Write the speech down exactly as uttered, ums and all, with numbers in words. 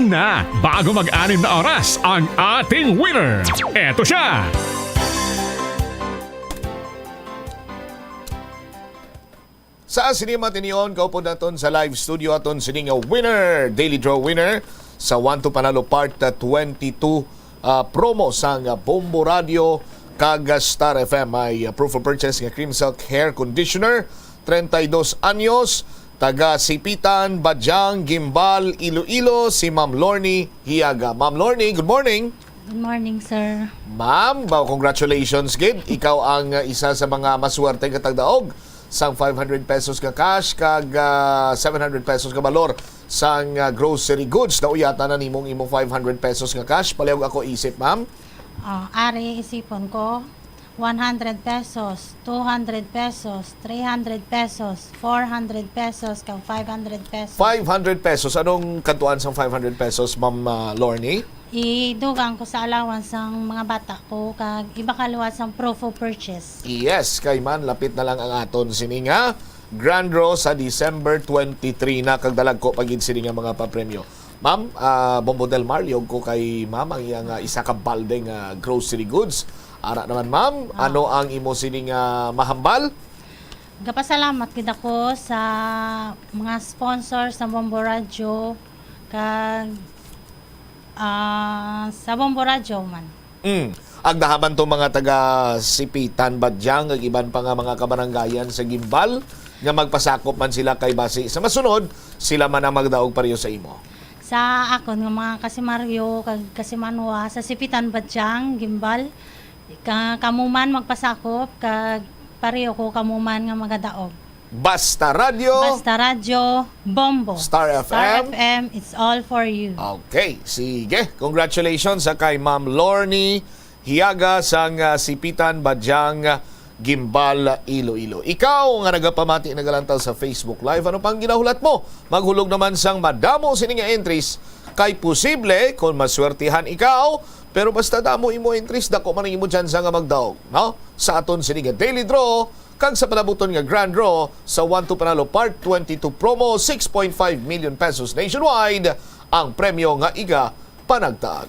Na, bago mag-anim na oras ang ating winner. Eto siya. Sa sinima tinion, kaupod naton sa live studio aton sini nga winner, Daily Draw winner sa One to Panalo Part, uh, twenty-two, uh, promo sang, uh, Bombo Radio kag, uh, Star F M. May, uh, proof of purchase nga Cream Silk Hair Conditioner, treinta y dos anyos, taga Sipitan, Badiang, Guimbal, Iloilo, si Ma'am Lorny Hiaga. Ma'am Lorny, good morning. Good morning, sir. Ma'am, ba, congratulations gid. Ikaw ang, uh, isa sa mga maswerte nga tagdaog sang five hundred pesos nga cash kag, ah, seven hundred pesos nga balor sang, ah, grocery goods. Nauyatan na nimong imong five hundred pesos nga cash. Palihog ako isip, ma'am. Oh, ari, isipon ko, one hundred pesos, two hundred pesos, three hundred pesos, four hundred pesos, kag five hundred pesos. Five hundred pesos. Anong kantuan sang five hundred pesos, Ma'am, ah, Lorny? Idugang ko sa allowance sang mga bata ko, kag iba ka liwat sang proof of purchase. Yes, kay man, lapit na lang ang aton sini nga grand draw sa December twenty-three na, kag dalagko pa gid sini nga mga papremyo. Ma'am, ah, Bombo Del Mar, lihog ko kay ma'am ang iya nga isa ka balde nga grocery goods. Ara naman, ma'am, Ah. ano ang imo sini nga mahambal? Gapasalamat gid ako sa mga sponsor sa Bombo Radyo kag, ah, sa Bombo Radyo man. Mm. Agdaha man to mga taga Sipitan, Badiang, kag iban pa nga mga kabaranggayan sa Guimbal nga magpasakop man sila kay basi sa masunod, sila man ang magdaog pareho sa imo. Sa akon nga mga kasimaryo kag kasimanwa sa Sipitan, Badiang, Guimbal, ka-, kamo man magpasakop kag pareho ko kamo man nga magadaog. Basta Radyo. Basta Radyo, Bombo. Star F M. Star F M, it's all for you. Okay, sige. Congratulations sa kay Ma'am Lorny Hiaga sang, ah, Sipitan, Badiang, Guimbal, Iloilo. Ikaw nga nagapamati, nagalantaw sa Facebook Live, ano pang ginahulat mo? Maghulog naman sang madamo sini nga entries kay posible kon maswertihan ikaw, pero basta damo imo entries, dako man ang imo tsansa nga magdaog, no? Sa aton sini nga Daily Draw, kag sa palabuton nga Grand Draw sa One to Panalo Part twenty-two Promo, six point five million pesos nationwide ang premyo nga iga panagtag.